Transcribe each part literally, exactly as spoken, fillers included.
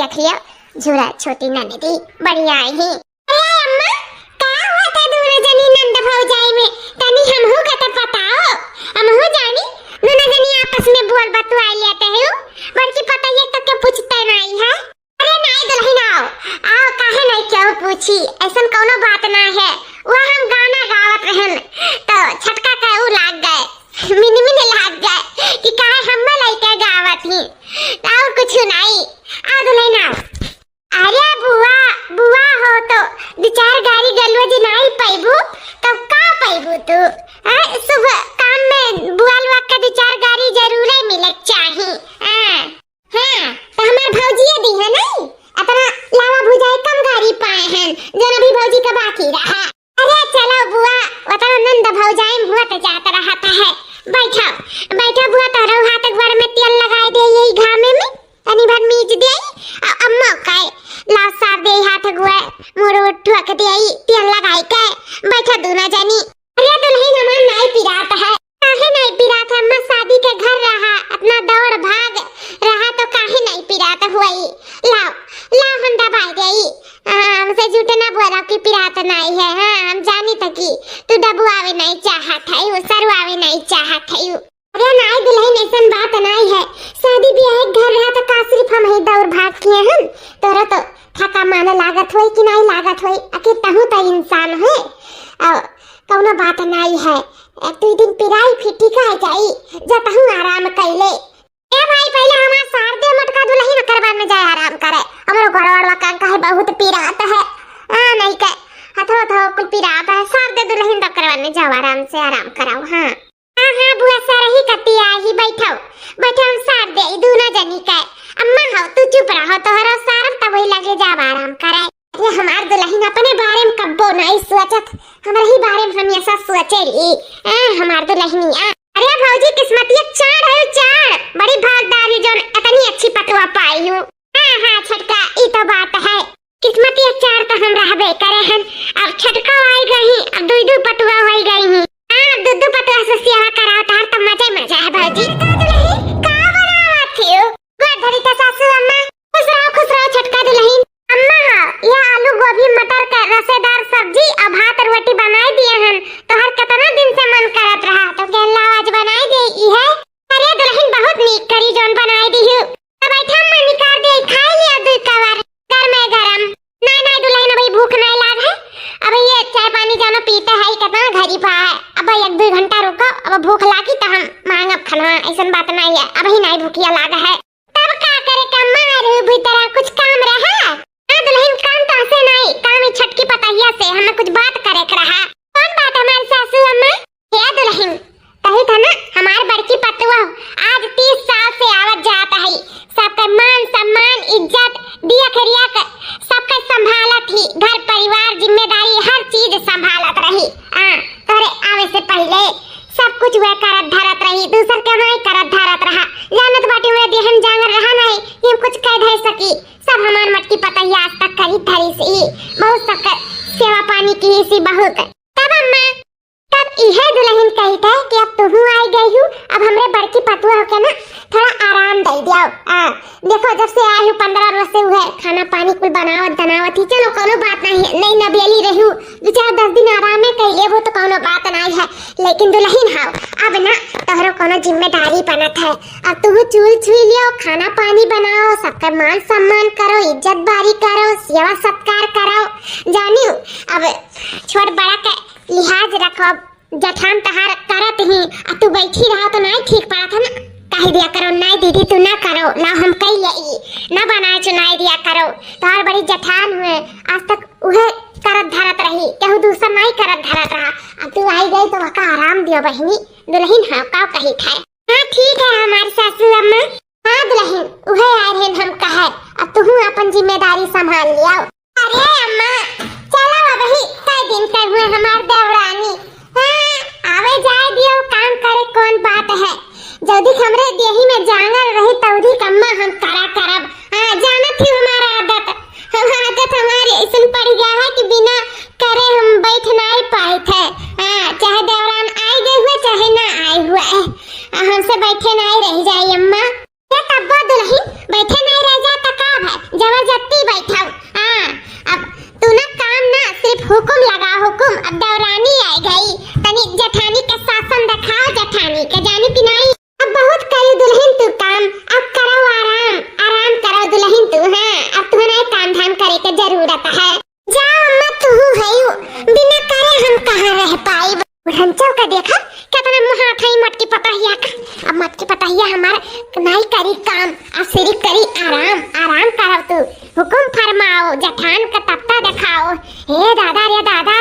देख लियो, झूरा छोटी ननदी बढ़िया ही। अरे अम्मा, का होत है दोनों जनी नंद भौजाई में? तनी हमहू का तो बताओ, हमहू जानी। दोनों जनी आपस में बोल बतुआ लेते हो, बड़की पतोहिया तो के पूछते नहीं है। अरे नाई दुलहिन आओ, आओ, काहे नाई केहू पूछी, ऐसन कौनो बात ना है। वह हम गाना गावत रहन, तो छटका के ऊ लाग गए, मिन मिन लाग गए कि काहे हम्मे लइके गावत ही, और कुछ नाई। आओ दुलहिन आओ। अरे बुआ, बुआ हो तो दो चार गारी गलौज नाई पैबू, तब का पैबू तू? आ, शुभ काम में बुआ लोग के दो चार गारी जरूरे मिले चाही। हाँ। हाँ, तो हमार भौजिया दी है नहीं, अपना लावा भुजाई कम गारी पाए हैं, जौन अभी भौजी का बाकी रहा। अरे चलो बुआ, वतन नंद भौजाई में हुआ तो जात रहता है। बैठो, बैठो बुआ, तोहरो हाथ गोड़ में तेल लगाए दे यही घामे में, तनी भर मीज दे, आ अम्मा का लाओ सार दे हाथ गोड़, मुड़ उठ ठुक दे, तेल लगाए के। बैठो दोनों जनी। अरे दुलहिन हमार नाई पिरात है। काहे नाई पिरात है? अम्मा शादी के घर रहा, अपना दौड़ भाग रहा तो काहे नाई पिरात हुई? लाओ, लाओ हम दबाई देई। हाँ, हमसे झूठ ना बोला कि पिरात नाई है। हाँ, हम जानी त कि तू दबुआवे नाई चाहत है, वो सरवावे नाई चाहत है। अरे नाई दुलहिन ऐसन बात नाई है। शादी ब्याह के घर रहा तो का सिर्फ हम ही दौड़ भाग किए हम? तोरा तो थका माने लागत होई कि नाई लागत होई? आखिर तहू तो इंसान है। और कौनो बात नाई है, एक दो दिन पिराई फिर ठीक आ जाई, जा तहू आराम कैले। ए भाई, पहले हमार सार दे मोटका दुलहिन, ओकर बाद में जाए आराम करे। हमरो गोड़वा काम काहे बहुत पिरात है। हाँ, नहीं के हथो हथो कुल पिरात है, सार दे दुलहिन, तो ओकर बाद में जाओ आराम से आराम कराओ। हाँ। हाँ, हाँ, बुआ सार ही कती आई, बैठो, बैठो, हम सार दे, ई दूना जनी के। अम्मा हो, तू चुप रहो, तोहरो सारब तब वही लगे जाब आराम करे। अरे हमार दुलहिन अपने बारे में कब्बो नहीं सोचत, हमरा ही बारे में हमेशा सोचे रही। ए, हमार दुलहिनिया। अरे भौजी, किस्मतिया चार है, चार। बड़ी भागदार ही जौन इतनी अच्छी पतवा पाई हूँ। हाँ, हाँ, छटका, ई तो बात है। किस्मतिया चार तो हम रहबे करे हन। अब छटका आई गई, अब दुई दुई पतवा आई गई ही। हाँ, अब दू दू पतवा से सेवा कराओ तार तो मजे मजा है भौजी। का दुलहिन, का बनावत हो? गोड़ धरी तो सासू अम्मा। खुश रहो, खुश रहो छटका दुलहिन। अम्मा, यह आलू गोभी मटर का रसेदार सब्जी और भात रोटी बनाई दिए हन। तोहर कितना दिन से मन करत रहा, तो कहला आज बनाई दे ई है। अरे दुलहिन बहुत नीक करी जौन बनाई दी हूँ। अब बैठा अम्मा निकाल दे, खाई लिया दुई कवर, गरमे गरम। नहीं, नहीं दुलहिन, अभी भूख नहीं लाग है। अब ये चाय पानी जानो पीते है, कितना घरी पा है। अब एक दो घंटा रुको, अब भूख लागी तो हम मांगब खाना, ऐसन बात नहीं है, अभी नहीं भूखिया लाग है। तब का करे का मारू भीतरा कुछ काम रहा? हाँ दुलहिन, काम तो ऐसे नहीं, काम ही छटकी पतहिया से हमें कुछ बात करे के रहा। कौन बात हमारी सासू अम्मा? हे दुलहिन, कही था ना, हमार बड़की पतुआ आज तीस साल से आवत जात है, सबके मान सम्मान, इज्जत, दियक रियक, सबके संभालत ही, घर परिवार, जिम्मेदारी, हर चीज संभालत रही। हाँ, तोरे आवे से पहले सब कुछ वह करत धरत रही, दूसर के माई करत धरत रहा। जानत बाटी वह देहन जांगर रहा नहीं कि हम कुछ कह धर सकी। सब हमार मटकी पतैया आज तक करी धरी सी, बहुत सबके सेवा पानी की सी बहुत। तब अम्मा, तब इहे दुलहिन कही थे कि अब तुहू आई गई हूँ, अब हमरे बड़की पतुआ होके ना थोड़ा आराम दे दियाओ। आ, देखो जब से आई हूँ पन्द्रह रोज से उहे खाना पानी कुल बनावत बनावत ही। चलो कोनो बात नहीं है, नई नबेली रही हूँ, दो चार दस दिन आरामे कर लेबो तो कौनो बात नाई है, लेकिन दुलहिन हाव, अब ना तोहरो कौनो जिम्मेदारी बनत है। अब तू चूल छुई लियो, खाना पानी बनाओ, सबका मान सम्मान करो, इज्जत बारी करो, सेवा सत्कार करो, जानियो। अब छोट बड़ा के लिहाज रखो, जठान तहार करत ही, आ तू बैठी रहो तो नाई ठीक पड़त है ना। कह दिया करो, "नाई दीदी तू ना करो, ला हम कई लेई, ना बनाए चुनाई दिया करो।" तोहार बड़ी जठान हुए, आज तक उहे करत धरत रही, केहू दूसर नाई करत धरत रहा। अब तू आई गई तो वका आराम दियो बहिनी, दुलहिन हाँ का कही थे। हाँ ठीक है हमार सासू अम्मा। हाँ दुलहिन, उहे आए रहन हम कहे, अब तुहू अपन जिम्मेदारी संभाल लियाओ। अरे अम्मा, चलो अबही कई दिन के हुए हमार देवरानी। हाँ, आवे जाए दियो, काम करे कौन बात है। जल्दी हमरे देही में जांगर रही तौरी कम्मा हम करा करब। हाँ, जानत ही हमारा आदत। हम आदत हमारी ऐसन पड़ गया है कि बिना करे हम बैठ नहीं पाए थे। हाँ, चाहे देवरान आए गए हुए, चाहे ना आए हुए। आ, हमसे बैठे नहीं रह जाए अम्मा। ये तब्बो दुलहिन बैठे नहीं रह जा त का भाई, जवन पाई। बुढ़नचौ का देखा, केतना मुहा था ई मटकी पतहिया का। अब मटकी पतहिया हमार नाई करी काम, अब सिर्फ करी आराम। आराम करब तू, हुकुम फरमाओ, जठान का तत्ता देखाओ। हे दादा रे दादा,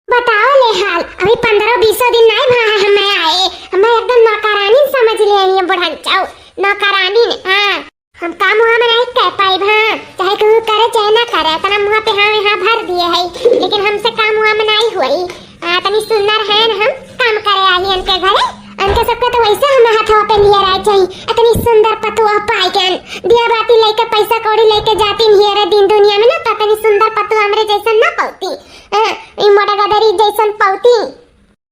बताओ ले हाल, अभी पन्द्रह बीसो दिन नाई भा है हमें आए, हमें एकदम नौकरानी समझ ले आई है बुढ़नचौ, नौकरानी ने, हाँ। हम काम हुआ में नाई कह पाई भा, चाहे केहू करे चाहे ना करे, इतना मुँह पे हाँ यहाँ भर दिए है, लेकिन हमसे काम हुआ में नाई हुई। आ, तनी सुंदर है न, हम काम करे आई इनके घरे, इनके सबके तो वैसे हमें हथवा पे लिए रह चाहिए। इतनी सुंदर पतुआ पाई गन, दिया बाती लेके पैसा कौड़ी लेके जाती नहीं है रे दिन दुनिया में ना, तो इतनी सुंदर पतुआ हमरे जैसन ना पौती। हाँ, ई मोटा गदरी जैसन पौती।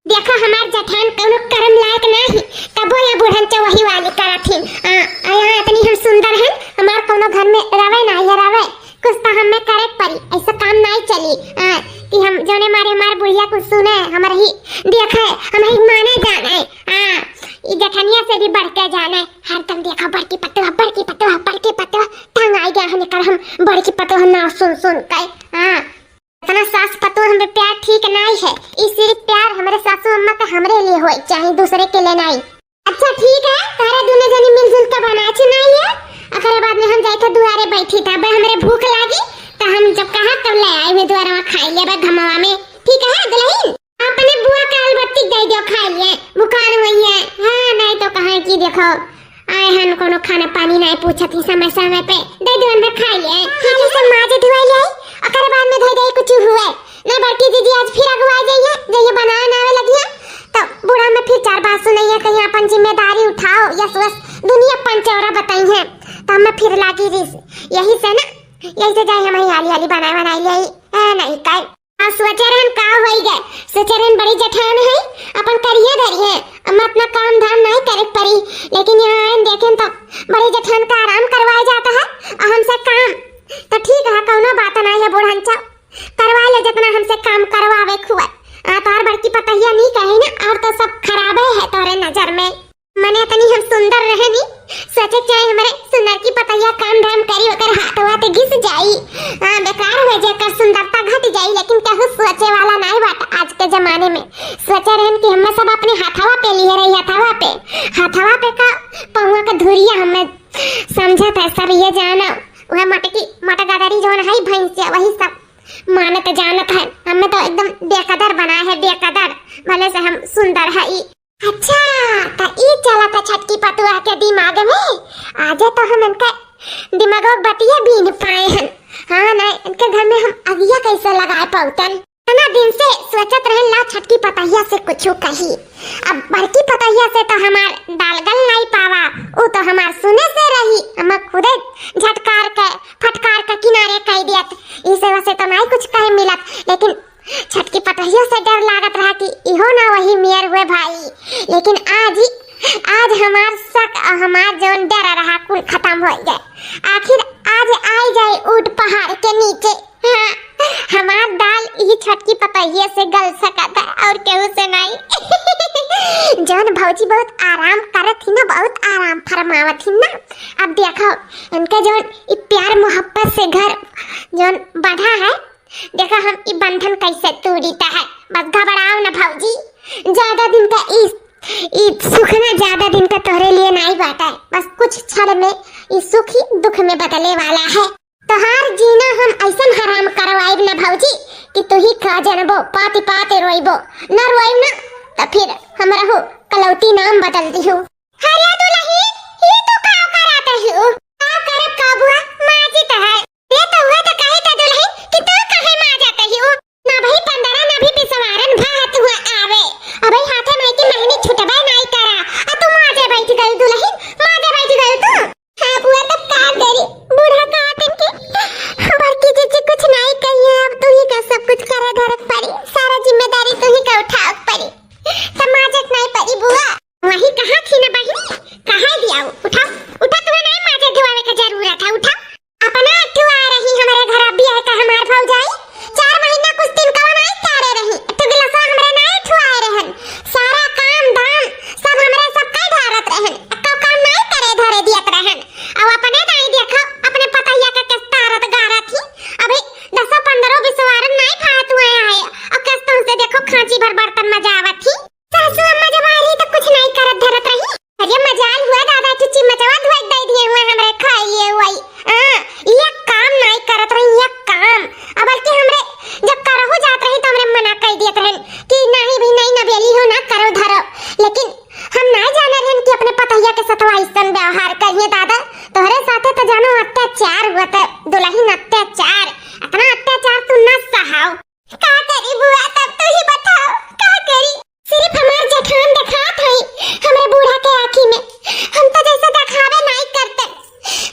देखा हमार जठान कौनो करम लायक नाही, तबो या बुढ़नचौ वही वाली करत ही। आ, आ यहाँ इतनी हम सुंदर हैं, हमार कौनो घर में रवे ना, ये रवे। कुछ तो हमें करे के पड़ी, ऐसा काम नहीं चली। आ, कि हम जोने मारे हमार बुढ़िया कुछ सुने, हमार ही देखे, हम ही माने जाने। आ, ई जठनिया से भी बढ़ के जाने। हरदम देखा बड़की पतुआ, बड़की पतुआ, बड़की पतुआ, तंग आई गया है निकर हम बड़की पतुआ नाव सुन सुन के। हाँ। इतना सास पतोह में प्यार ठीक नाई है। ई सिर्फ प्यार हमरे सासू अम्मा के हमरे लिए होए, चाहे दूसरे के लिए नाई। अच्छा ठीक है, तारा दोनों जनी मिलजुल के बनाए छी नाई है। ओकरे बाद में हम जाए थे दुआरे बैठी था, बे हमरे भूख लागी, तो हम जब कहा तब ले आए हुए दुआरे में खाई ले बे घमवा में। ठीक है दुल्हन, अपने बुआ के अलबत्ती दे दियो खाई लिए, बुखार हुई है। हाँ, नहीं तो कहाँ की देखो, आए हन कोनो खाना पानी नाई पूछत ही समय समय पे। दे दो हमें खाई ले। हाथी से माजे धुआई ले, ओकर बाद में धोई दे कुछ हुए। ना बड़की दीदी आज फिर अगुआ जाइए, जइए बनाए ना आवे लगिए। तो बूढ़ा में फिर चार बात सुनइए, कहीं अपन जिम्मेदारी उठाओ, यस वस दुनिया पंचौरा बताई है। तो हमें फिर लागी रिस। यही से ना, यही से जाए हम हाली हाली बनाए बनाए ले आई। ए, नहीं काई। हाँ, सोचे रहन का होई गए, सोचे रहन बड़ी जठान है, अपन करिए धरी है, हम अपना काम धाम नहीं करे पड़ी, लेकिन यहाँ आयन देखेन तो बड़ी जठान का आराम करवाए जाता है, और हमसे काम तो ठीक है, कौनो बात नहीं है बुढ़नचा, करवा ले जितना हमसे काम करवावे खुआ। आ, तोहर बड़की पतहिया नहीं कही ना, और तो सब खराबे है तोरे नजर में। मने इतनी हम सुंदर रहनी, सोचे चाहे हमरे सुंदर की पतैया काम धाम करी, ओकर हाथ वाथ घिस जाई, हाँ, बेकार हो जाए, कर सुंदरता घट जाई, लेकिन केहू सोचे वाला नाई बाटे आज के जमाने में। सोचे रहन कि हमें सब अपने हाथवा पे लिए रही, हाथवा पे, हाथवा पे का पहुआ के धुरिया हमें समझत है सब ये जाना। वह मटकी, मटगदरी जौन है भैंसिया, वही सब मानत जानत है। हमें तो एकदम बेकदर बनाए है, बेकदर, भले से हम सुंदर है ई। अच्छा, त ई चलत है छटकी पतुआ के दिमाग में। आजे तो हम इनके दिमागो के बतिया बीन पाए हन। हाँ ना, इनके घर में हम अगिया कैसे लगाए पौतन। इतना दिन से सोचत रहन ला छटकी पतहिया से कुछ कही। अब बड़की पतहिया से तो हमार दाल गल नहीं पावा, उ तो हमार सुने से रही। हम खुदे झटकार के, फटकार के किनारे कह दियत। इसे वसे तो नहीं कुछ कहे मिलत, लेकिन छटकी पतहियो से डर लागत रहा कि इहो ना वही मेर हुए भाई। लेकिन आज ही, आज हमार शक और हमार जौन डर रहा कुल खत्म हो गए। आखिर आज आई जाए ऊंट पहाड़ के नीचे। हाँ, हमार दाल ई छटकी पतहिए से गल सकत है और केहू से नहीं। जौन भौजी बहुत आराम करत ही ना, बहुत आराम फरमावत ही ना। अब देखो, इनके जौन ई प्यार मोहब्बत से घर जौन बढ़ा है, देखा, हम ई बंधन कैसे तोड़ीता है। बस घबराओ न भौजी, ज्यादा दिन का ई, ई सुख ना ज्यादा दिन का तोहरे लिए नाई बाटा है। बस कुछ क्षण में ई सुख ही दुख में बदले वाला है। तोहार जीना हम ऐसन हराम करवाइब न भौजी कि तू ही का जनबो, पाती पाती रोइबो, न रोइब ना तो फिर हमरहु कलौती नाम बदल दिहु। अरे दुलही, ई तू का करत हिउ? का करब का बुआ, माजित है। ये तो हुआ तो कहे त दुलही कि तू काहे माजत हिउ? ना भाई पंद्रह ना भी पिसवारन भा हाथ हुआ आवे। अबे हाथे में की महनी छुटबे नाई करा। आ तू माजे बैठ गई दुलही, माजे बैठ गई तू। हाँ बुआ, तब का करी? बूढ़ा का आतन के बड़की जीजी कुछ नाई कही है, अब तू ही का सब कुछ करे धरे पड़ी, सारा जिम्मेदारी तू ही का उठावे पड़ी। तब माजे नाई पड़ी बुआ। वही कहा थी ना बहिनी, कहा दिया, उठा, उठा, तुम्हें नहीं माजे धुआवे का जरूरत है, उठा। भर बर्तन मजावत ही। सासू अम्मा जब आ रही तो कुछ नाई करत धरत रही। अरे मजाल हुआ दादा, चुच्ची मचवा धोए दे दिए हुए हमरे खाए लिए हुआ। हाँ, ये काम नाई करत रही, ये काम। अब बल्कि हमरे जब करहु जात रही तो हमरे मना कर दियत रहन कि नाही भी नाही, नवेली हो, ना करो धरो। लेकिन हम नाई जाने रहन कि अपने पतहिया के सथवा अइसन व्यवहार करिए दादा। तोहरे साथे तो जानो अत्याचार हुआ था दुलहिन, अत्याचार। इतना अत्याचार तू ना सहाओ। का करी बुआ, तब तू ही बताओ, का करी? सिर्फ हमार जेठान देखात हई हमरे बूढ़ा के आँखी में। हम तो जैसे देखावे नाई करते।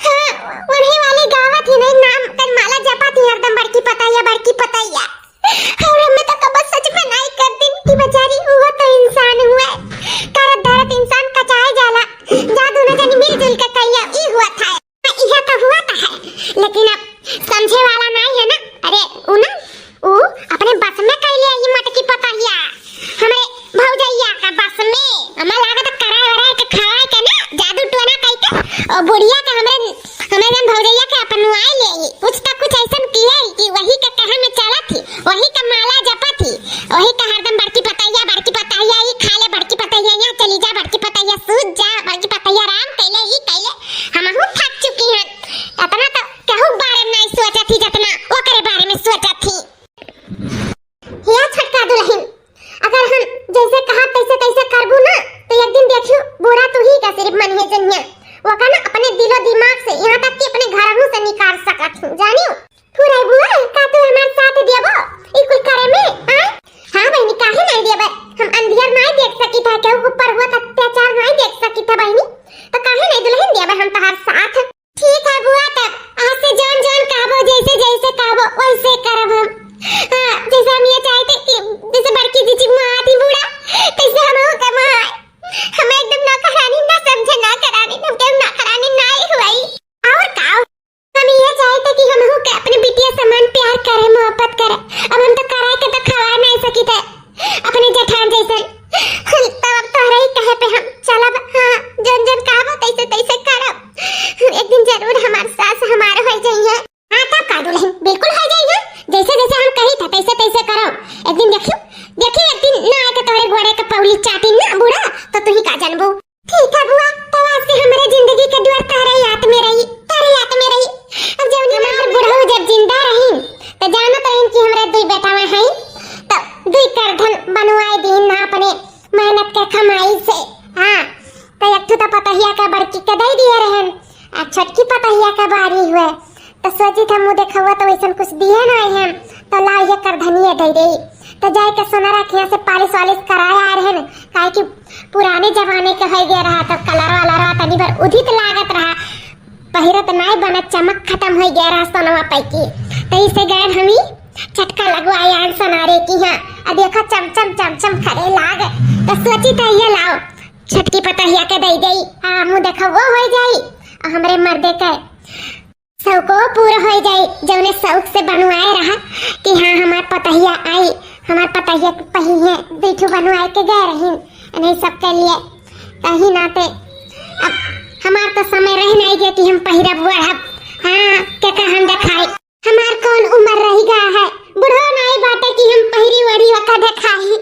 हाँ, उन्हीं वाली गावत ही नहीं, नाम कर माला जपत ही हरदम बड़की पतैया, बड़की पतैया। और हमें तो कबो सच में नाई कर दिन कि बेचारी वो तो इंसान हुए। करत धरत इंसान कचाए जाला। जा दोनों जन मिलजुल के कहिया ई हुआ था। इहे तो हुआ तो है, लेकिन अब समझे वाला नाई है ना। अरे उ ना, उ अपने बस में कैले आई मोटकी पतहिया, हमरे भौजैया का बस में। हमें लागत कराए वराए के खवाए के ना, जादू टोना कई के ओ बुढ़िया के हमरे, हमरे जन भौजैया के अपनुआए ले आई। कुछ तो कुछ ऐसन किए कि वही के कहे में चलत ही, वही का माला जपत ही, वही का हरदम बड़की पतहिया, बड़की पतहिया, ई खा ले बड़की पतहिया, यहाँ चली जा बड़की पतहिया, सूत जा बड़की पतहिया, राम कैले, ई कैले। हमहू थक चुकी हैं। इतना तो केहू के बारे में नहीं सोचत ही जितना ओकरे बारे में सोचत ही। या छोटका दुलहिन, अगर हम जैसे कहा तैसे तैसे करबू ना, तो एक दिन देखियो बूढ़ा तू ही का सिर्फ मन है जनिया। वो का ना अपने दिलो दिमाग से, यहाँ तक कि अपने घरहू से निकाल सकत हूँ, जानियो। फुरई बुआ, का तू हमार साथ देबो ई कुल करे में? आय? हाँ बहिनी, काहे नहीं देबे? हम अंधियर नहीं देख सकी था, केहू के ऊपर हुआ अत्याचार नहीं देख सकी था बहिनी, तो काहे नहीं दुलहिन देबे हम तोहार साथ? ठीक है बुआ, तब आज से जौन जौन कहबो, जैसे जैसे कहबो, वैसे करब हम। हाँ, जैसे हम ये चाहते कि जैसे बड़की जीजी मुआ आती बूढ़ा, तैसे हम हो के मुआ। हमें एकदम नौकरानी ना समझे, नौकरानी, हम के नौकरानी ना ही हुई। और का? हम ये चाहते कि हम हो के अपने बिटिया समान प्यार करे, मोहब्बत करे। अब हम तो कराए के तो खवा नहीं सकी थे। अपने जेठान जैसन। हम तब अब तोहरे ही कहे पे हम चलब। हाँ, जौन जौन कहबो तैसे तैसे करब। एक दिन जरूर हमार सास हमार हो जाइए। हाँ, तब का दुलहिन, बिल्कुल हो जाइए। जैसे जैसे हम कही था तैसे तैसे करब। एक दिन देखियो, देखियो एक दिन ना आके तोहरे गोड़े के पौली चाटी ना बूढ़ा, तो तू ही का जानबू। ठीक है बुआ, तब आज से हमरे जिंदगी के दुआर तोहरे याद में रही, तोहरे याद में रही। अब जब हमार बुढ़ऊ जब जिंदा रही, तो जानत रही कि हमरे दुई बेटा में है, तो दुई करधन बनवाए दीन ना अपने मेहनत के कमाई से। हाँ, तो एक ठो तो पतहिया का बड़की के दे दिए रहन, आ छोटकी पतहिया का बारी हुए, तो सोची था मुँह देखवा तो वैसन कुछ दिए ना है, तो लाओ ये करधनिया दे दे। तो जाए के सोनारा के यहाँ से पालिश वालिश कराए आ रहन, काहे कि पुराने जमाने के हो गया रहा, तो कलर वाला रहा, तनी भर उधित लागत रहा, पहिरत नाई बनत, चमक खत्म हो गया रहा सोनवा पैकी। तो इसे गए हमी छटका लगवाए आन सोनारे की यहाँ, आ देखो चम चम चम चम करे लाग। तो सोची था ये लाओ छोटकी पतहिया के दे गई, आ मुँह देखो वो हो जाई, आ हमरे मर्दे के शौको पूरा हो जाई, जौने शौक से बनवाए रहा कि हाँ हमार पतहिया आई, हमार पतहिया पहिए, दुई ठो बनवाए के गए रही नहीं सबके लिए। कहीं नाते अब हमार तो समय रह नहीं गया कि हम पहिरब ओढ़ब। हाँ, के का हम देखाई, हमार कौन उम्र रह गया है, बुढ़ो नहीं बाटे कि हम पहिरी ओढ़ी ओका देखाई।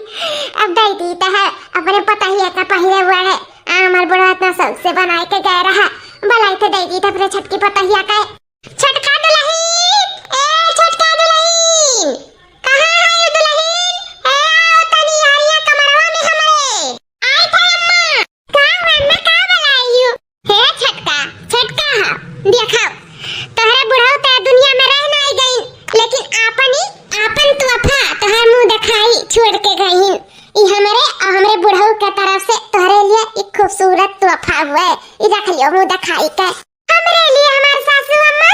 अब दे दी तो है अपने पतहिया का पहिरे ओढ़े। आ, हमार बुढ़वा इतना शौक से बनाए के गए रहा, भलाई तो दे दी तो अपने छोटकी पतहिया का। छोटका दुलहिन, ए छोटका दुलहिन, कहाँ है दुलहिन? ए आओ तनी आइया कमरवा में हमरे। आई थे अम्मा। का हुआ अम्मा, का बुलाई हो? हे छोटका, छोटका हो, देखो, तोहरे बुढ़ऊ ते दुनिया में रह नहीं गई, लेकिन आपन ही, आपन तोहफा तोहर मुँह देखाई छोड़ के गई। ई हमरे और हमरे बुढ़ऊ के तरफ से तोहरे लिए एक खूबसूरत तोहफा हुए, ई रख लियो मुँह देखाई के। हमरे लिए हमार सासू अम्मा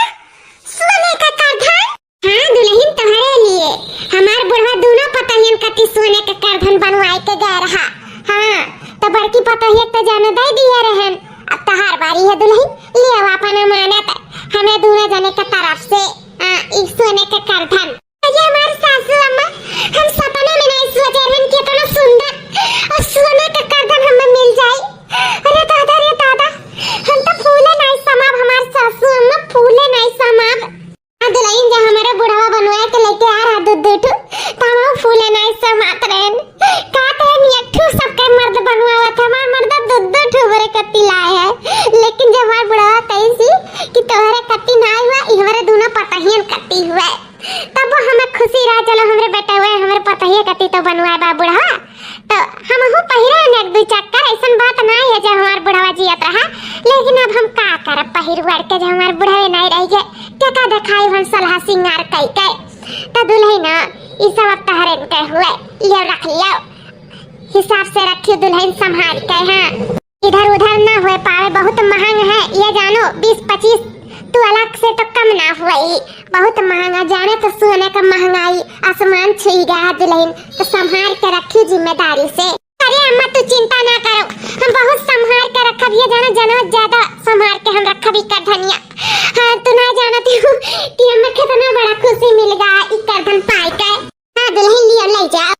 सोने का करधन? हाँ दुलहिन, तोहरे लिए। हमार बुढ़वा दोनों पतहियन कती सोने के करधन बनवाए के गए रहा। हाँ, तो बड़की पतहिया तो जाने दे दिए रहन। अब तोहार बारी है दुलहिन, ले आओ अपन अमानत। हमें दोनों जने के तरफ से, आ, ई सोने के करधन। अरे हमार सासू अम्मा, हम सपना में नहीं सोचे रहन कि इतना सुंदर और सोने के करधन हमें मिल जाए। अरे दादा, रे दादा, हम तो फूले नहीं समाब, हमार सासू अम्मा फूले नहीं समाब। आ दुलहिन, जब हमारे बुढ़वा बनवाए के लेके आ रहा दूध दू ठो, तो हम फूले नहीं समात रहन। तो हमहू पहिरे न एक दुई चक्कर, ऐसन बात नाई है जो हमार बुढ़वा जियत रहा, लेकिन अब हम का करब, पहिर ओढ़ के जो हमार बुढ़वे नाई रह गए, केका देखाई हम सलहा सिंगार कई के। तो दुलहिन, ई सब अब तहरे के हुए, लियो रख लियो, हिसाब से रखियो दुलहिन संभार के। हाँ, इधर उधर ना होए पावे, बहुत महंग है, ये जानो, बीस पच्चीस तोला से तो कम ना हुए, बहुत महंगा, जाने तो सोने का महंगाई आसमान छुई गया है दुलहिन, तो संभार के रखियो जिम्मेदारी से। अरे अम्मा, तू चिंता ना करो, हम बहुत संभार के रखब, ये जानो, जानो, ज्यादा संभार के हम रखब ई करधनिया। हाँ, तू ना जानती हो कि हमें कितना बड़ा खुशी मिल गया ई करधन पाए के। हाँ दुलहिन, लियो ले जाओ।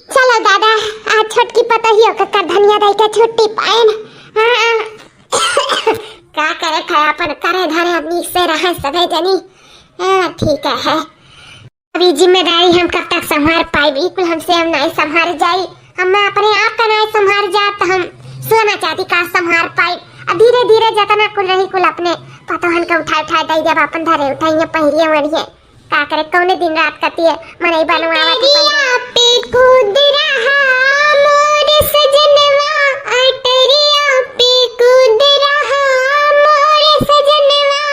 चलो दादा, आज छोटकी पतोहियो के करधनिया दई के छुट्टी पाएन। हाँ। का करे खाए, अपन करे धरे आदमी से रहे सबे जनी। हाँ, ठीक है। अब ई जिम्मेदारी हम कब तक संभार पाइब? ई कुल हमसे हम नाई संभार जाई। हम मैं अपने आप का नाई संभार जा, तो हम सोना चांदी का संभार पाइब? आ धीरे धीरे जतना कुल रही कुल अपने पतोहन के उठा उठा दई देब, अपन धरे उठाइए पहिरिए ओढ़िए। का करे, कौने दिन रात कतिए मनई बनवावत है अटरिया पे कूद रहा मोर सजनवा, अटरिया पे कूद रहा मोर सजनवा,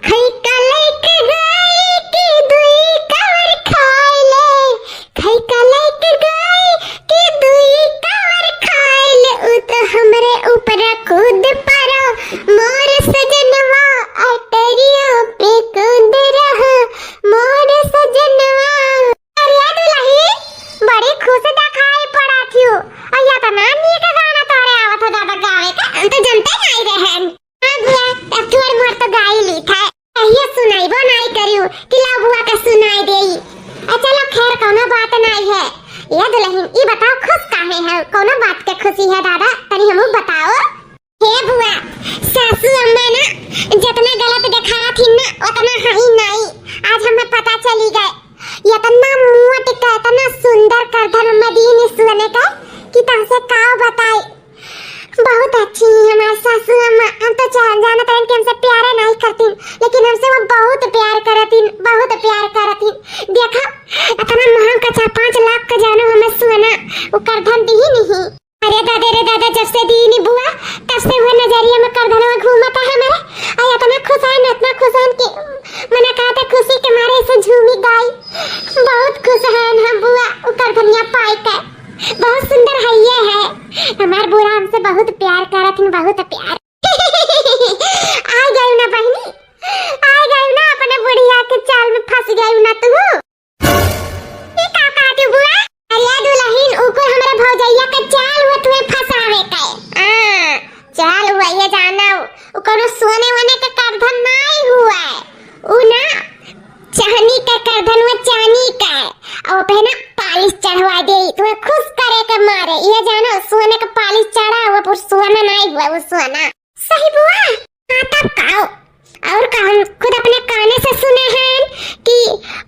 खई का लइके गाय के दुई कवर खाए ले, खई का लइके गाय के दुई कवर खाए ले, उ तो हमरे ऊपर कूद पड़ा मोर सजनवा, अटरिया पे कूद रहा मोर सजनवा। अरे दुलही, बड़ी खुश देखाई पड़त हियो। और इतना नीक गाना तोहरे आवत हो दादा गावे का, हम तो जनते नाई रहन। हाँ बुआ, अब थोड़ मोर तो गाई ली था। कहिए सुनाइबो नाई करियो कि ला बुआ का सुनाई देई। आ चलो खैर, कौनो बात नाई है। ये दुलहिन, ई बताओ खुश काहे है? कौनो बात के खुशी है दादा? तनी हमू बताओ। हे बुआ, सासू अम्मा ना जतना गलत देखावत हिन ना, ओतना हई नाई। आज हमें पता चली गए। इतना मोट का, इतना सुंदर करधन मदीन सोने का कि तुमसे का बताई। बहुत अच्छी है हमार सासू अम्मा। हम तो जा-, जानत रहन कि हमसे प्यारे नाई करतीन, लेकिन हमसे वो बहुत प्यार करतीन, बहुत प्यार करतीन। देखा, इतना महंग का चार पाँच लाख का जानो हमें सोना, वो करधन दी ही नहीं। अरे दादा रे दादा, जब से दीनी बुआ, तब से वो नजरिया में करधनवा घूमता है हमारे। और इतना खुश है ना, इतना खुश है कि मना कहा था खुशी के मारे से झूमी गाई। बहुत खुश है ना बुआ, वो करधनिया पाई के। बहुत सुंदर है ये है। हमार बुआ हमसे बहुत प्यार करत हैं, बहुत प्यार। आ गई ना बहनी, आ गई ना, अपने बुढ़िया के चाल में फंस गई ना तू। ई का कहत हू बुआ? अरे दुलहिन, उ कुल हमरे भौजैया के चाल हुआ तुहे फंसावे के। हाँ, चाल हुआ ये जानो, उ कोनो सोने वोने के करधन नाई हुआ। उ ना चानी के करधन हुआ, चानी के। और पे ना पालिश चढ़वा दे, तुहे खुश करे के मारे। ये जानो, सोने के पालिश चढ़ा हुआ, पर सोना नाई हुआ, वो सोना। सही बुआ? हाँ, तब का? और का, हम खुद अपने काने से सुने हैं कि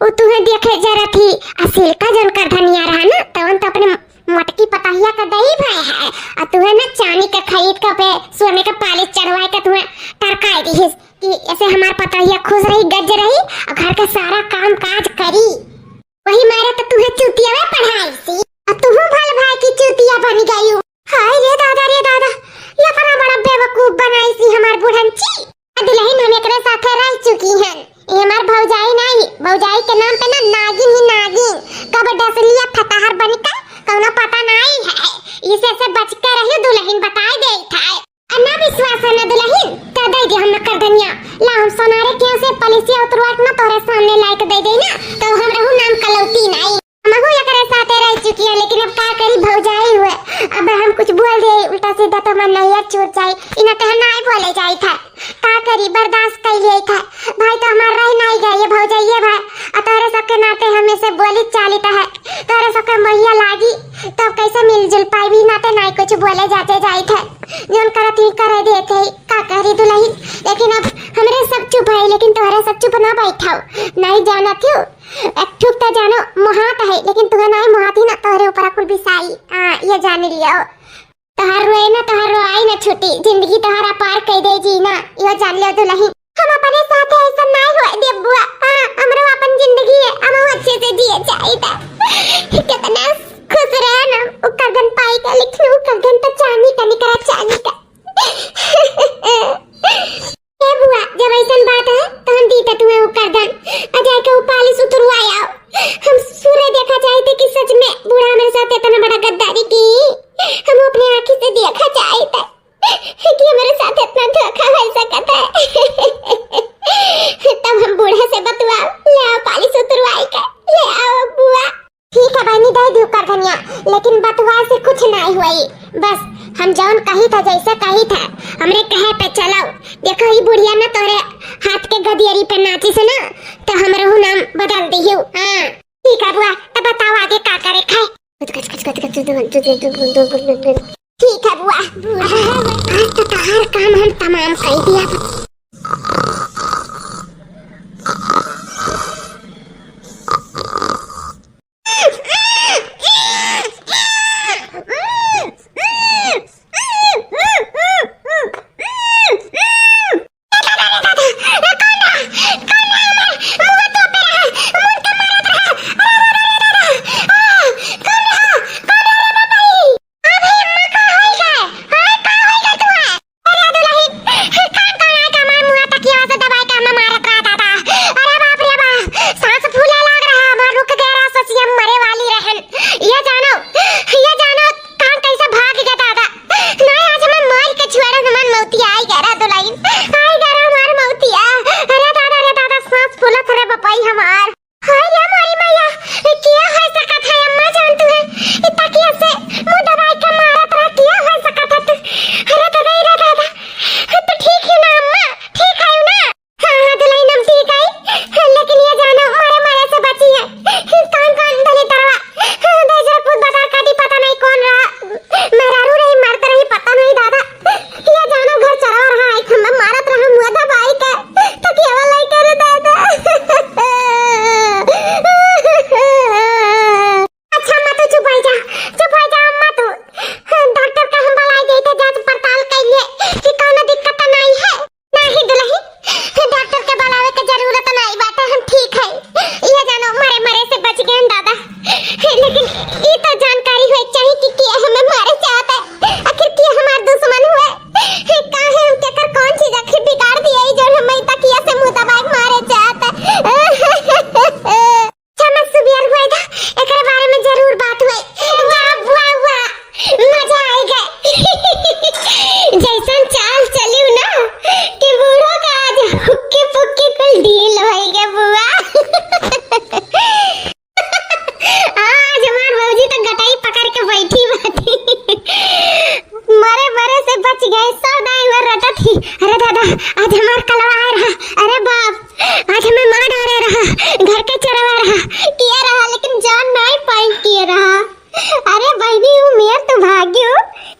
उ तुहे देखे जरा थी, आ सिल्का जौन करधनिया रहा ना, तवन तो अपने मोटकी पतहिया का दई भय है, आ तुहे ना चानी के खरीद के पे सोने के पालिश चढ़वाए के तुहे टरकाई दिहिस कि ऐसे हमार पतहिया खुश रही, गज रही, और घर के सारा काम काज करी। वही मारे तो तुहे चूतिया में पढ़ाई सी, और तुहू भल भाई की चूतिया बन गई हो। हाय रे दादा रे दादा, ये अपना बड़ा बेवकूफ बनाई सी हमार बुढ़न ची। आ दुलहिन हम एकरे साथे रह चुकी हन। ये हमार भौजाई नाई, भौजाई के नाम पे ना नागिन ही नागिन। कब डसलिया फतहर बनिका, कौनो पता नाई है। इसे से बच के रहियो दुलहिन, बताई देई था। आ ना विश्वास है ना दुलहिन, तो दे दे हम करधनिया। ला हम सोनारे के से पलिसिया उतरवा के ना तोरे सामने लाइक दे दे ना, तो हम रहू नाम कलौती नाई। हमहू एकरे साथे रह चुकी है, लेकिन अब का करी भौजाई हुए, अब हम कुछ बोल दे उल्टा सीधा तो हमार नैया छूट जाई। इना ते हम नाई बोले जाई था, का करी बर्दाश्त कर लिए था। भाई तो हमार रह नाई गए, ये भौजाइये भाई, और तोरे सबके नाते हम इसे बोली चालित है, तोरे सबके मोहिया लागी तो कैसे मिलजुल पाई, भी नाते नाई कुछ बोले जाते जाई थे, जौन करत ही करे देते ही, का करी दुलही। लेकिन अब हमरे सब चुप है, लेकिन तोहरे सब चुप ना बैठाओ, नहीं जानत हो। एक ठुक तो जानो मोहात है, लेकिन तुहे नाई मोहाती ना, तोहरे ऊपर कुल बिसाई। हाँ, ये जान लियो। तोहर रोए ना, तोहर रोआई ना छूटी, जिंदगी तोहरा पार कर दे जीना, यो जान लियो दुलही। हम अपने साथ ऐसा नाई होए देब बुआ। हाँ, हमरो अपन जिंदगी है, हम अच्छे से जिए चाहिए था। कितना खुश रहे चांदी का। ए बुआ, जब ऐसन बात है, तो हम दीते तुहें उ करधन। आ जाके उ पालिश उतरवाए आओ। हम सूरज देखा चाहित कि सच में बूढ़ा हमरे साथ इतना बड़ा गद्दारी की। हम अपने आँखी से देखा चाहित कि हमरे साथ इतना धोखा हो सकत है। तब हम बूढ़ा से बतवाओ, ले आओ पालिश उतरवाए के, ले आओ बुआ। ठीक है बहिनी, दे दियो करधनिया, लेकिन बतुआ से कुछ नाई हुई। बस हम जौन कही था, जैसे कही था, हमरे कहे पे चलो। देखो, ई बुढ़िया ना तोरे हाथ के गदियरी पे नाची से ना, तो हमरहू नाम बदल दियो। हाँ, ठीक है बुआ, तो बताओ आगे का करे खाए। ठीक है बुआ, आज तो तहार काम हम तमाम कर दिया। अरे दुलहिन, का, का, का, का, हमार मुँह तकिया से दबाई के हमें मारत रहा दादा। अरे बाप रे बाप, सांस फूले लाग रहा, हमार रुक गया रहा, सोचिए हम मरे वाली रहन। ये जानो, ये जानो, कहाँ कैसे भाग गया दादा। नहीं, आज हमें मार के छुआरा हमार मौतिया आई गया रहा दुलहिन, आई गया रहा हमार मौतिया। अरे दादा, अरे दादा, सांस फूलत रहे बपाई हमार। हाय रे मोरी मैया, ये किया हो सकत है अम्मा जान तू है? ये तकिया से मुँह दबाई के मारत रहा, किया हो सकत है तू? अरे दादा, अरे दादा, तू ठीक है ना अम्मा? ठीक है ना? हाँ, हाँ, दुलहिन हम ठीक है, लेकिन ये जानो मरे मरे से बची है। कौन कौन धनी तरवा, भेजरा पूत बदार काटी पता नहीं कौन रहा। मेहरारू रही, मर्द रही, पता नहीं दादा। या जानो घर चरा रहा, एक हमें मारत रहा, मुँह दबाई के, तो केवल लाई करे दादा। अच्छा अम्मा, तू चुप हो जा, चुप हो जा अम्मा तू। डॉक्टर का हम बुलाई गई थे, जांच पड़ताल कर लिए कि कौनो दिक्कत तो नहीं है। नहीं दुलही, डॉक्टर के बुलावे के जरूरत नहीं बाटे, हम ठीक है। ये जानो मरे मरे से बच गए दादा। लेकिन ई तो जानकारी होए चाहिए कि किया हमें मारे चाहता है, आखिर किया हमार दुश्मन हुए। काहे हम केकर कौन चीज आखिर बिगाड़ दिए, ई जो हमें तकिया से मुँह दबाए के मारे चाहता है। अच्छा, मत सुबियर हुए दा, एकरे बारे में जरूर बात हुए। वाह, वाह, वाह, मजा आएगा। जैसन चाल चलियो ना कि बूढ़ो का आज हुक्की पुक्की कुल ढील होइगे बुआ। आज हमार भौजी तो गटाई पकड़ के बैठी बाटी। मरे मरे से बच गए, सब दाई हुए रटत ही। अरे दादा, आज हमार कलवा आए रहा। अरे बाप, आज हमें मार डारे रहा, घर के चरवा रहा, किया रहा, लेकिन जान नहीं पाई किया रहा। अरे बहिनी, उ मेर तो भाग्यो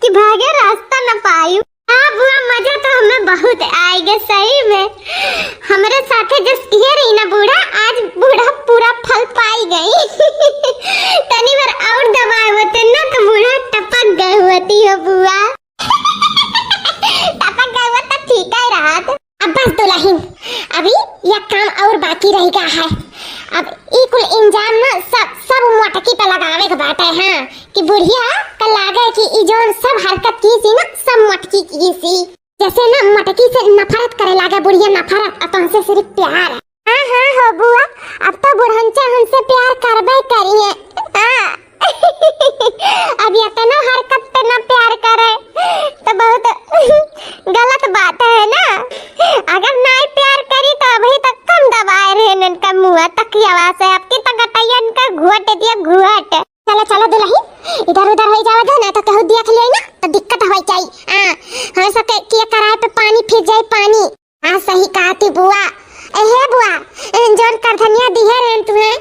कि भागे रास्ता न पायु। हाँ बुआ, मजा तो हमें बहुत आएगा सही में। हमरे साथे जस किए रही ना बूढ़ा, आज बूढ़ा पूरा फल पाई गई। तनी बार और दबाए होते ना तो बूढ़ा टपक गए होती हो बुआ। टपक गए होते ठीक है रहत। अब बस दुलहिन, अभी यह काम और बाकी रह गया है। अब ई कुल इंजाम ना सब, सब मोटकी पे लगावे के बाटे, हाँ, कि बुढ़िया का लागे कि ई जौन सब हरकत की सी ना, सब मोटकी की सी। जैसे ना मोटकी से नफरत करे लागे बुढ़िया, नफरत, और तुमसे सिर्फ प्यार। हाँ, हाँ हो बुआ, अब तो बुढ़नचा हमसे प्यार करबे करिए। हाँ। अब इतना हरकत पे ना प्यार करे तो बहुत गलत बात है ना। अगर नाई प्यार करी तो अभी तक कम दबाए रहे इनका मुँह तकियावा से, अब की तो गटैया इनका घुट दिया घुट। चलो चलो दुलही, इधर उधर हो जावा दो ना तो केहू देख ले ना तो दिक्कत हो जाई। हाँ, हम सबके किया कराए पे पानी फिर जाई पानी। हाँ, सही कहा थी बुआ। ए हे बुआ, ए, जौन करधनिया दिहे रहन तुहे,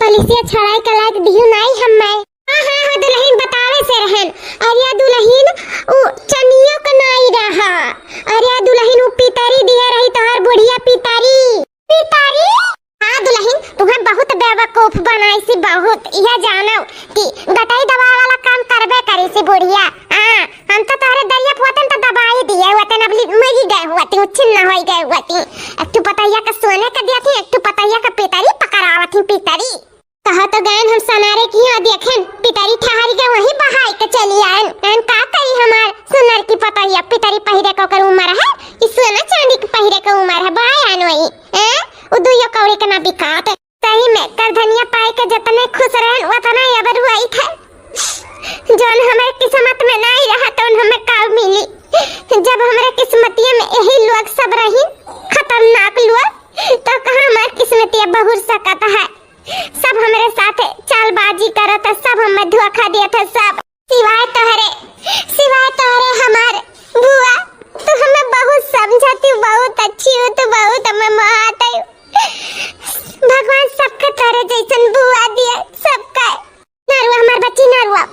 पलिसिया छड़ाई के लायक दिहु नाई हम्मे। हाँ, हाँ, हाँ, दुलहिन बतावे से रहन। अरे दुलहिन, उ चनियो के नाई रहा। अरे दुलहिन, उ पितरी दिहे रही तोहर बुढ़िया पितरी। पितरी? हाँ दुलहिन, तुहे बहुत बेवकूफ बनाई सी, बहुत। यह जानो कि गटई दबाए वाला काम करबे करी सी बुढ़िया। हाँ, हम तो तोहरे दरिया पुआतन तो दबाई दिए हुए तन, अबली मरी गए हुए ती, उच्छिन्न होई गए हुए ती। एक ठू पतैया के सोने के दिया थी, एक ठू पतैया के पितरी पकड़ावत थी, पितरी। कहा तो गए हम सनारे की यहाँ देखेन, पितरी ठहरी के वहीं बहाई के चली आएन। एन का करी हमार सुनर की पतोहिया, पितरी पहिरे के ओकर उमर है, ई सोना चांदी के पहिरे के उमर है, बयान वही, हैं? उ दुइयो कौड़ी के ना बिकात। सही में, करधनिया पाए के जतने खुश रहन, उतने अबर हुआई थे। जौन हमरे किस्मत में नाई रहा, तौन हमें का मिली? जब हमरे किस्मतिया में यही लोग सब रही, खतरनाक लोग, तो कहाँ हमार किस्मतिया बहुर सकत है? सब हमरे साथे चालबाजी करत है, सब हमें धोखा देत है, सब। सिवाय तोहरे, सिवाय तोहरे हमार बुआ, तू हमें बहुत समझती, बहुत अच्छी हो, तू बहुत हमें मोहात है। भगवान सबके तोहरे जैसन बुआ दिए, सबका। ना रुआ हमार बच्ची, ना रुआ।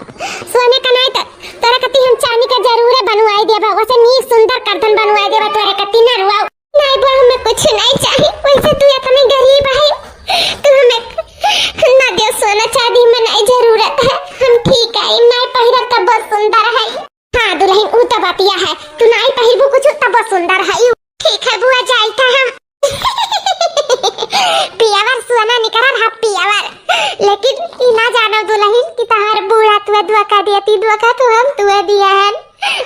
सोने का नाई तो तोरा कती हम चांदी का जरूरे बनवाई देबा, वैसे नीक सुंदर करधन बनवाई देबा तोरे कती, ना रुआ। नाई बा, हमें कुछ नाई चाही, वैसे तू इतनी गरीब है, तू हमें ना दे सोना चांदी में नाई जरूरत है, हम ठीक है, नाई पहिरब तब बहुत सुंदर है। हाँ दुल्हन, उ तो बतिया है, तू नाई पहिरबू कुछ तब बहुत सुंदर है। ठीक है बुआ, जाइत है हम। पियावर सोना निकरल है पियावर, लेकिन ई ना जानो दुल्हन कि तहार बूढ़ा तुए धोखा दिया, ती धोखा तो हम तुए दिया है।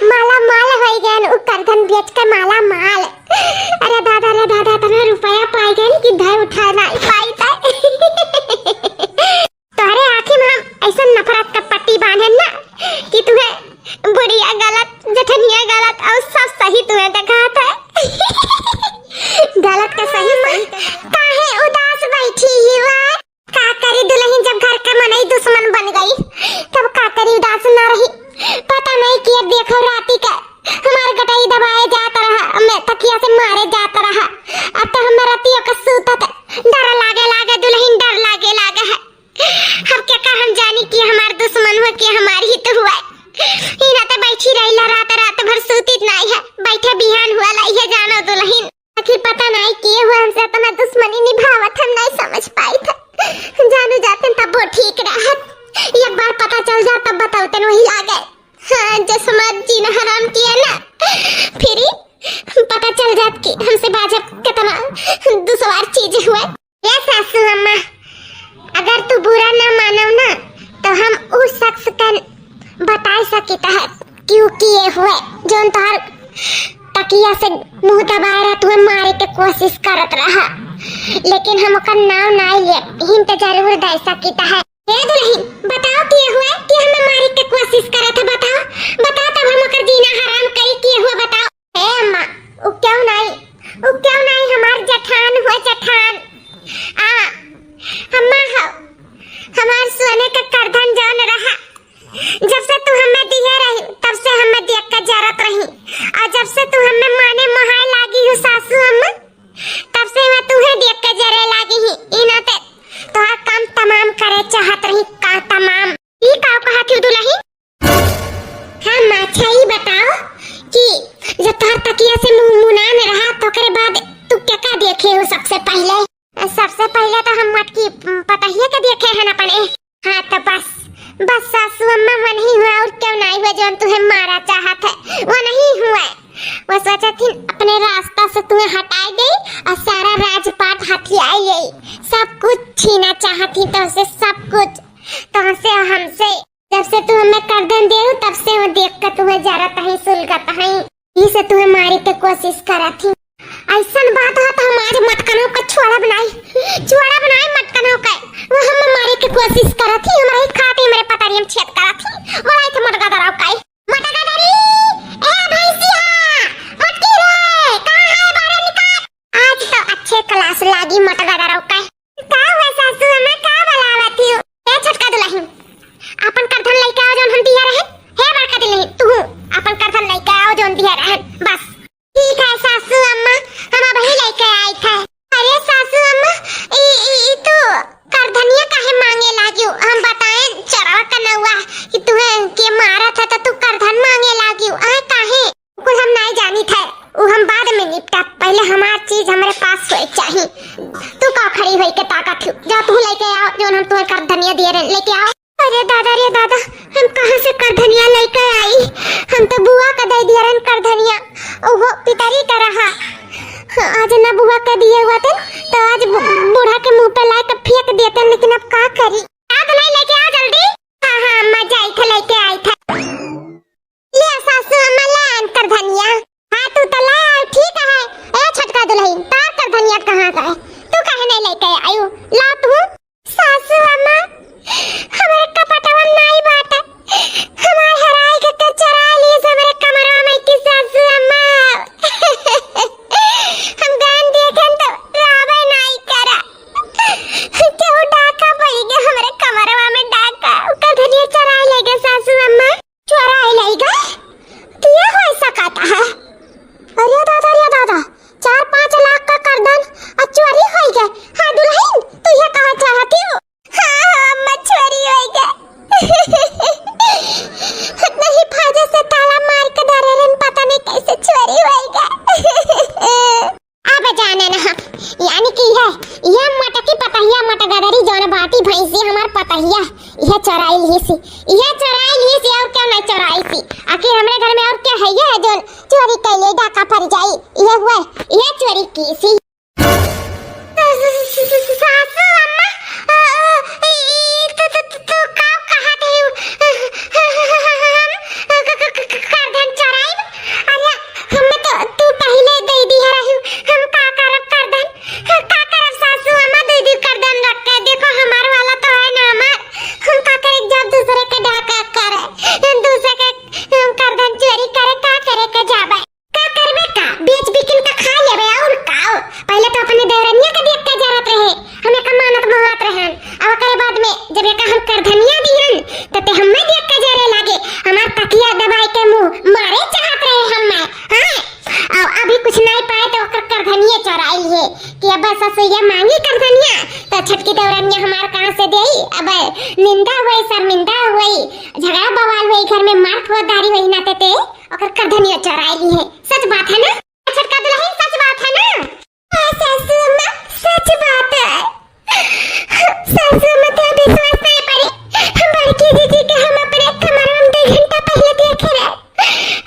माला माल होई गए उ करधन बेच के माला माल। अरे दादा रे दादा, इतना रुपया पाई गए कि धर उठा नाई पाई थे। तोहरे आँखी में हम ऐसन नफरत का पट्टी बांधे ना कि तुहे बुढ़िया गलत, जेठनिया गलत और सब सही तुहे देखात है। गलत का सही, सही का गलत। काहे उदास बैठी ही हुआ? का करी दुल्हन, जब घर का मनई दुश्मन बन गई, तब का करी, उदास ना रही। पता नहीं कि अब देखो राती का हमार गटई दबाए जात रहा, मैं तकिया से मारे जात रहा। अब तो हमें रतियों का सूतत डर लागे लागे दुल्हन, डर लागे लागे है। अब क्या का हम जानी कि हमार दुश्मन हुआ कि हमार हित हुआ। इना ते बैठी रही ला रात, रात भर सूतित नहीं है, बैठे बिहान हुआ लाई है जानो दुल्हन। आखिर पता नहीं के हुआ हमसे इतना दुश्मनी निभावत, हम नहीं समझ पाई थे। जानू जाते तब वो ठीक रहत, एक बार पता चल जा तब बताओ तन वही लागे। हाँ, जसमत जी ने हराम किया ना, फिर ही पता चल जात कि हमसे बाजब कितना दुश्वार चीज हुआ। ए सासू अम्मा, अगर तू बुरा ना मानव ना, तो हम उ शख्स का बताई सकित है, क्यों किए हुए, जौन तोहर तकिया से मुंह दबाए रहा, तुहे मारे के कोशिश करत रहा, लेकिन हम ओकर नाव नाई लेब, hint जरूर दे सकित है। ए दुल्हन, बताओ किए हुए कि हमें मारे के कोशिश करत है, बताओ, बताओ तब हम ओकर जीना हराम करी, किए हुए बताओ। ए अम्मा, उ क्यों नाई, उ क्यों नाई हमार जेठान हुए, जेठान। आ, अम्मा हो, हमार सोने का करधन जौन रहा, जब से तू हमें दिए रही, तब से हमें देख के जरत रही। और जब से तू हमें माने मोहाए लागी हो सासू अम्मा, तब से मैं तुहे देख के जरे लागी ही। ई नाते तोहार काम तमाम करे चाहत रही, का तमाम। ई का कहत हो दुल्हन? हाँ माँ, अच्छा ई बताओ कि जब तोहार तकिया से मुंह मुना में रहा, तो ओकरे बाद तू क्या का देखे हो सबसे पहले? सबसे पहले तो हम मटकी, उम, पतहिया के देखे हैं अपने। हाँ तो बस, बस सासू अम्मा मन ही हुआ और क्यों नहीं हुआ जौन तुहे मारा चाहत है, वो नहीं हुआ। वो सोचत थी अपने रास्ता से तुहे हटाई दे और सारा राजपाट हथियाई ले, सब कुछ छीना चाहत थी तुमसे, सब कुछ तुमसे और हमसे। जब से तू हमें करधन देउ, तब से वो देख के तुहे जरत है, सुलगत है। ई से तुहे मारे के कोशिश करत ही। ऐसन बात है तो हम आज मटकनों का छोड़ा बनाई, छोड़ा बनाई मटकनों का। वो हमें मारे के कोशिश करत ही, हमारे खाते हमारे पतरियम छेद करत ही। बोलाई थे मटका दराव का। मटका दरी, ए भैंसिया, मटकी रे, कहाँ है बाहर निकाल। आज तो अच्छे class लागी मटका दराव का। का हुआ सासू अम्मा, का बोलावत हो? ए छोटका दुल्हन, अपन करधन लइके आओ जौन हम दिया रहे। हे बड़का दुल्हन, तू अपन करधन लइके आओ जौन दिया रहे। बस। ठीक है सासू अम्मा, हम अबही लइके आई थे। अरे सासू अम्मा, ई, ई, ई तू करधनिया काहे मांगे लागियो? हम बताएं चरवा कनौआ कि तुहे के मारत है तो तू करधन मांगे लागियो। आए काहे? कुल हम नाई जानी थे, उ हम बाद में निपटा, पहले हमार चीज हमरे पास होए चाही। तू का खड़ी होई के ताकत हो? जा तू लेके आओ, जौन हम तुम्हें करधनिया दिए रहे, लेके आओ। अरे दादा रे दादा, हम कहाँ से करधनिया लेके आई? हम तो बुआ का दे दिए रहे करधनिया, ओहो पितरी का रहा। हाँ, आज ना बुआ का दिए हुआ थे, तो आज बु-, बूढ़ा के मुंह पे लाए के फेंक देते, लेकिन अब का करी? याद नहीं लेके आ जल्दी। हाँ, हाँ, अम्मा जाई थे, लेके आई थे। ले सासू अम्मा, है ये जोन चोरी कैले डाका पड़ जाई, ये हुए, ये चोरी कीसी। सासू अम्मा, अ, अ, ई, ई, तू, तू, तू, तू का कहत है? हम, अ, क, क, क, क, करधन चोराई? अरे, हम तो, तू पहिले दे दिया रही, हम का करब करधन? का करब सासू अम्मा, दे दी करधन रख के, देखो हमार वाला तो है ना हमार, हम का करे जब दूसरे के डाका करे, दूसरे के, हम करधन चोरी करे, का करे के जाबे? का करबे का? बेच बिकिन का खा लेबे और का? पहिले तो अपने देवरनिया के देख के जरत रहे, हम एका मानत मोहत रहन। अब ओकरे बाद में जब एका हम करधनिया दिहन, त ते हम्मे देख के जरे लागे। हमार तकिया दबाई के मुंह मारे चाहत रहे हम्मे। हाँ? और अभी कुछ नहीं पाए तो ओकर करधनिये चोराई है कि अब ससुइया मांगी करधनिया, तो छोटकी देवरनिया हमार कहाँ से देई? अब निंदा हुई, शर्मिंदा हुई, झगड़ा बवाल हुई, घर में मार फौजदारी हुई ना ते, ते ओकर करधनिया चोराई है। सच बात है ना? छोटका दुलहिन, सच बात है ना? हाँ सासू अम्मा, सच बात है। सासू अम्मा, तो विश्वास नहीं पड़े। हम बड़की दीदी के हम अपने कमरा में दो घंटा पहले देखे रहे।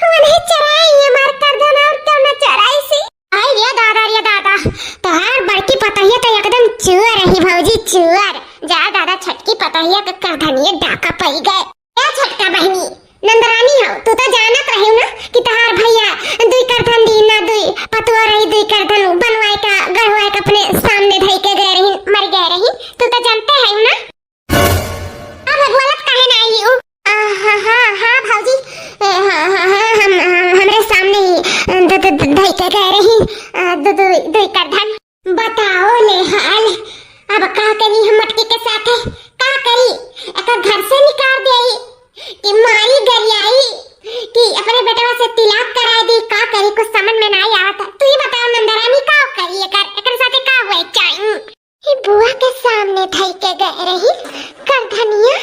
उन्हें चोराई है मार करधन, और क्यों ना चोराई सी। आई रे दादा, रे दादा, तोहार बड़की पतोहिया तो एकदम चुअर रही भौजी, चुअर। जा दादा, छोटकी पतोहिया के करधनिये डाका पड़ गए। ए छोटका बहिनी, नंदरानी हो, तू तो जानत रही ना कि तहार भैया दुई करधन दी ना दुई पतुआ रही, दुई करधन बनवाए का, गढ़वाए का अपने सामने धई के गए रही, मर गए रही। तू तो जानते है ना? अब बोलत काहे ना आई हूँ? आ, हाँ, हाँ, हाँ, भौजी, ए, हाँ, हाँ, हाँ, हम, हम, हमरे सामने ही, अ, द-, द-, द-, धई के गए रही, अ, दु-, दु-, दुई करधन। बताओ ले हाल, अब का करी हम मटकी के साथे, का करी? एका घर से निकाल देई कि मारी गरियाई कि अपने बेटवा से तिलाक कराई दी, का करी? कुछ समझ में नाई आवत है। तू ही बताओ नंदरानी, का करी? एकर, एकर साथे का हुए चाही? ई बुआ के सामने धई के गए रही करधनिया।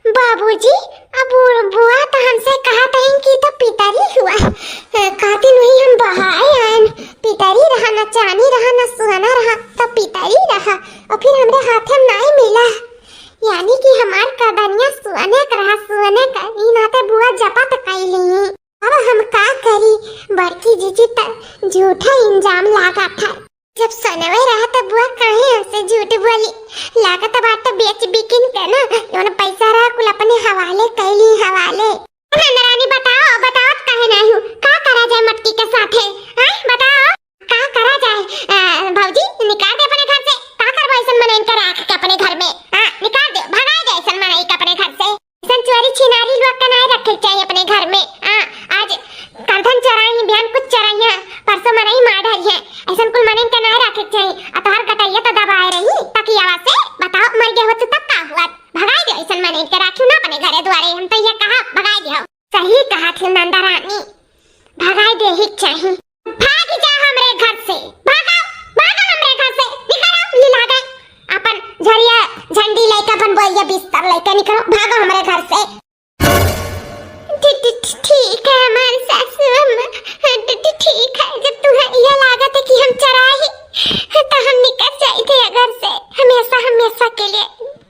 बाबूजी, अब बु-, बुआ तो हमसे कहत हईन कि तो पितरी हुआ। अ, कहती नहीं हम बहाए आएन, पितरी रहा ना, चानी रहा ना, सुहाना रहा, तो पितरी रहा। और फिर हमरे हाथे में नाई मिला। यानी कि हमार करधनिया सुहाने का रहा, सुहाने का। ई नाते बुआ जपत कैली। अब हम का करी? बड़की जीजी त झूठा इल्जाम लागत है। जब सोनवे रहा त बुआ काहे हमसे झूठ बोली? लागत बाटे बेच बिकिन के ना, जौन पैसा रहा कुल अपने हवाले कैली, हवाले। नंदरानी बताओ, बताओ काहे नहीं हूँ? का करा जाए मटकी के साथे? हैं? बताओ, का करा जाए? अ, भौजी, निकाल दे अपने घर से। का करबो ऐसन मनइन के राख के अपने घर में? हाँ, निकाल दे, भगाई दे ऐसन मनई के अपने घर से। ऐसन चोरी छिनारी लोग के नाई रखे के चाहिए अपने घर में। आ, आज करधन चोराई, बिहान कुछ चोराई है, परसों मनई मार डारी है। ऐसन कुल मनई के नाई रखे के चाहिए। आ तोहार गटैया तो दबाए रही तकियावा से। बताओ, मर गए होत तब का हुआ? भगाई दे ऐसन मनई के, राखी ना अपने घरे दुआरे। हम तो ये कहा भगाई दे। सही कहा थे नंदा रानी, भगाई दे ही चाहिए। भाग जा हमरे घर से, भागो, भागो हमरे घर से, निकलो, ये लागे अपन झरिया झंडी लेके, अपन बोरिया बिस्तर लेके निकलो, भागो हमरे घर से। ठी-, ठी-, ठी-, ठीक है हमार सासू अम्मा, ठी-, ठी-, ठीक है, जब तुम्हें ये लागत है कि हम चोराई, तो हम निकल जाई थे ये घर से, हमेशा, हमेशा के लिए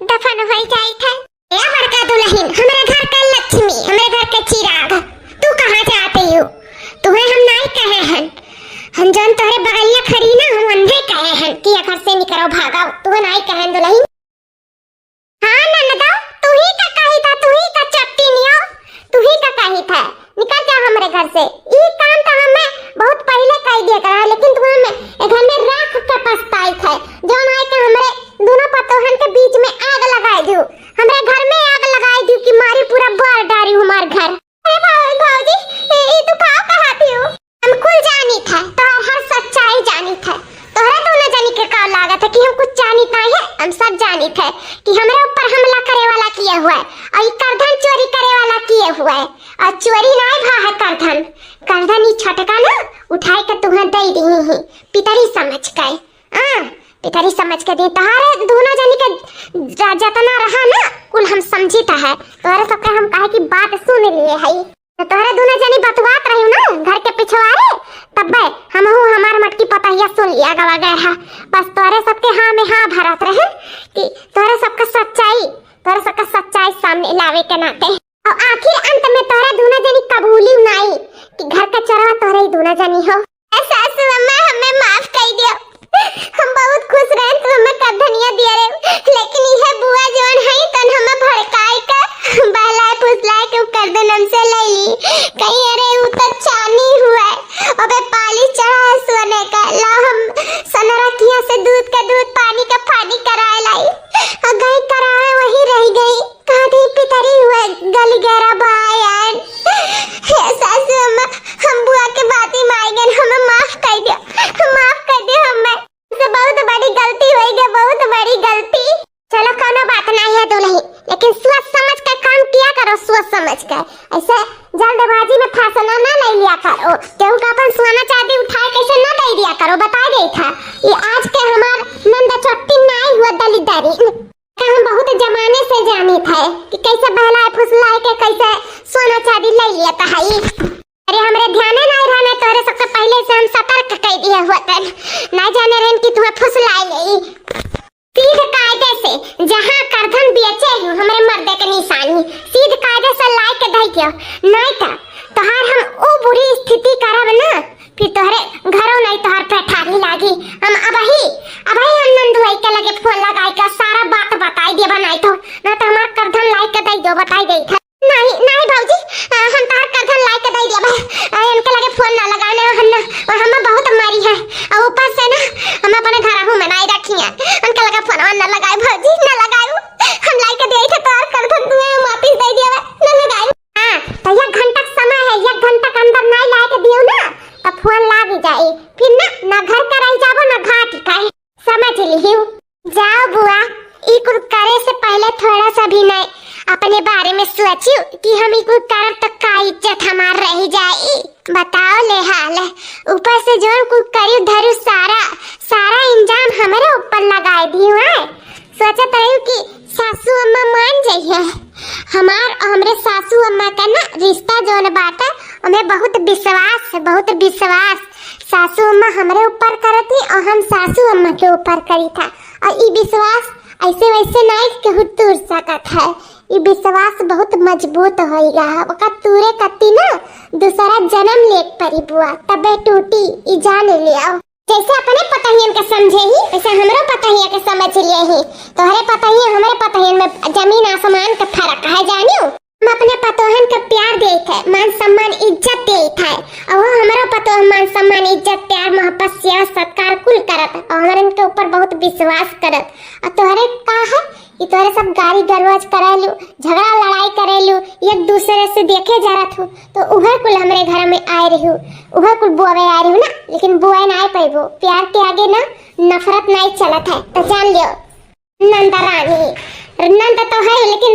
दफन हो जाई थे। ए बड़का दुलहिन, हमरे घर का लक्ष्मी, हमरे घर के चिराग, तू कहाँ जाते हो? तुहे हम नाई कहे हन, हम जौन तोहरे बगलिया खड़ी ना, हम उन्हें कहे हन कि ये घर से निकरो, भागो, तुहे नाई कहे हन दुलहिन। हाँ ननदो, तू ही का कही था, तू ही का चट्टी नियो, तू ही का कही था। निकल जा हमरे घर से। ई काम तो हमें बहुत पहिले कई दिया करा, लेकिन तू हमें ए घर में राख के पछताई थे। जौन आए के हमरे दोनों पतोहन के बीच में आग लगाई दियो, हमरे घर में आग लगाई दियो कि मारी पूरा बार डारी हमार घर। अरे भौ-, भौजी, ए, ई तू का कहा दियो? हम कुल जानी थे, तोहर हर सच्चाई जानी थे। तोहरे दोनों जनी के का लागत है कि हम कुछ जानी नहीं है? हम सब जानी थे कि हमरे ऊपर हमला करे वाला किए हुए और ई करधन चोरी करे वाला किए हुए। और चोरी नाय भा है करधन, करधन ई छोटका ना उठाए के तुहें दे दी ही, पितरी समझ के। आ, पितरी समझ के दी। तोहरे दोनों जनी के ज-, जतना रहा ना, कुल हम समझी त है। तोहरे सबके हम कहे की बात सुन लिए है। तो तोहरे दोनों जनी बतुआत रही ना घर के पिछवारे, तब्बे हमहू हमार मटकी पतहिया सुन लिया गवा गए है। बस तोहरे सबके हाँ में हाँ भरत रहे कि तोहरे सबका सच्चाई, तोहरे सबका सच्चाई सामने लावे के नाते। और आखिर अंत में तोहरा दूना जनी कबूली नाई कि घर का चोरवा तोहरा ही दूना जनी हो। ए सासू अम्मा, हमें माफ कई दियो। हम बहुत खुश रहे तू हमें करधनिया दिया रे, लेकिन यह बुआ जवन है तन हमें भड़काए का, बहलाए फुसलाए के उ करधन हमसे ले ली। कहीं अरे उ तो चानी हुआ है, अबे पालिश चढ़ा है सोने का। ला हम सनरकिया से दूध का दूध, पानी का पानी कराए लाई, और गई कराए वही रह गई। कहाँ दी पितरी हुए गली गहरा भाई आन। हे सासू अम्मा, हम बुआ के बाती मान गए, हमें माफ कर दियो, माफ कर दियो हमें। से बहुत बड़ी गलती होई गई, बहुत बड़ी गलती। चलो, कोनो बात नहीं है दुल्ही, लेकिन सोच समझ के काम किया करो, सोच समझ के। ऐसे जल्दबाजी में फैसला ना ले लिया करो। केहू का अपन सोना चांदी उठाए कैसे ना दे दिया करो, बता दे था। ये आज के हमार नंद चट्टी नाई हुआ दलिदरी। का हम बहुत जमाने से जानी थे कि कैसे बहलाए फुसलाए के कैसे सोना चांदी ले लिया था। अरे, हमरे ध्याने नहीं रहने, तोहरे सबसे पहले से हम सतर्क कर दिए हुए थे। नहीं जाने रहन कि तुम्हें फुसलाए ले। सीध कायदे से जहाँ करधन बेचे हूँ, हमरे मर्दे के निशानी, सीध कायदे से लाए के धई दियो, नहीं तो तोहार हम ओ बुरी स्थिति करब ना, फिर तोहरे घरों नहीं तोहार पेठारी लागी। हम अबही, अबही हम नंदुआई के लगे फोन लगाई के सारा बात बताई देबा, नहीं तो, ना तो हमार करधन लाए के धई दियो, बताई दे। नहीं, नहीं भौजी, आ, हम तोहार करधन लाए के दे दिया बा। आ, इनके लगे फोन ना लगाए, ना हम ना, और हम बहुत मारी है। और ऊपर से ना, हम अपने घरहू में नहीं रखी है। उनके लगे फोन ना लगाए भौजी, ना लगाए। हम लाए के दे थे तोहार करधन, तुम्हें वापिस दे दिया बा, ना लगाए। हाँ, तो एक घंटा के समय है, एक घंटा के अंदर नहीं लाए के दियो ना, तो फोन लाग जाए। फिर ना, ना घर का रह जाबो, ना घाट का। समझ लिहियो। जाओ बुआ, ई कुल करे से पहले थोड़ा सा भी नहीं अपने बारे में सोचियो कि हम ई कुल करब तो का इज्जत हमार रह जाई। बताओ ले हाल। ऊपर से जौन कुल करी धरू सारा, सारा इंजाम हमरे ऊपर लगाए दियो है। सोचत रही कि सासू अम्मा मान जइहे। हमार और हमरे सासू अम्मा का ना रिश्ता जौन बाटे, ओमे बहुत विश्वास, बहुत विश्वास। सासू अम्मा हमरे ऊपर करत ही और हम सासू अम्मा के ऊपर करी था। और ई विश्वास ऐसे वैसे नाई केहू तोड़ सकत है। ई विश्वास बहुत मजबूत होइगा। ओका तूरे कत्ती ना दूसरा जन्म लेक परी बुआ, तबे टूटी, ई जान लियाओ। जैसे अपने पतहियन के समझे ही, वैसे हमरो पतहिया के समझ लिए ही। तोहरे पतहिया हमरे पतहियन में जमीन आसमान के फर्क है, जानियो। हम अपने पतोहन के प्यार देत है, मान सम्मान इज्जत देत है, और वो हमरो पतोह मान सम्मान इज्जत प्यार मोहब्बत सेवा सत्कार कुल करत है, और हमरन के ऊपर बहुत विश्वास करत। और तोहरे का है कि तोहरे सब गाली गलौज करेलू, झगड़ा लड़ाई करेलू, एक दूसरे से देखे जरत हो, तो उहे कुल हमरे घर में आए रहू, उहे कुल बोवे आए रहू ना, लेकिन बोए ना आए पैबो। प्यार के आगे ना नफरत नहीं चलत है, तो जान लियो। नंद रानी, नंद तो है, लेकिन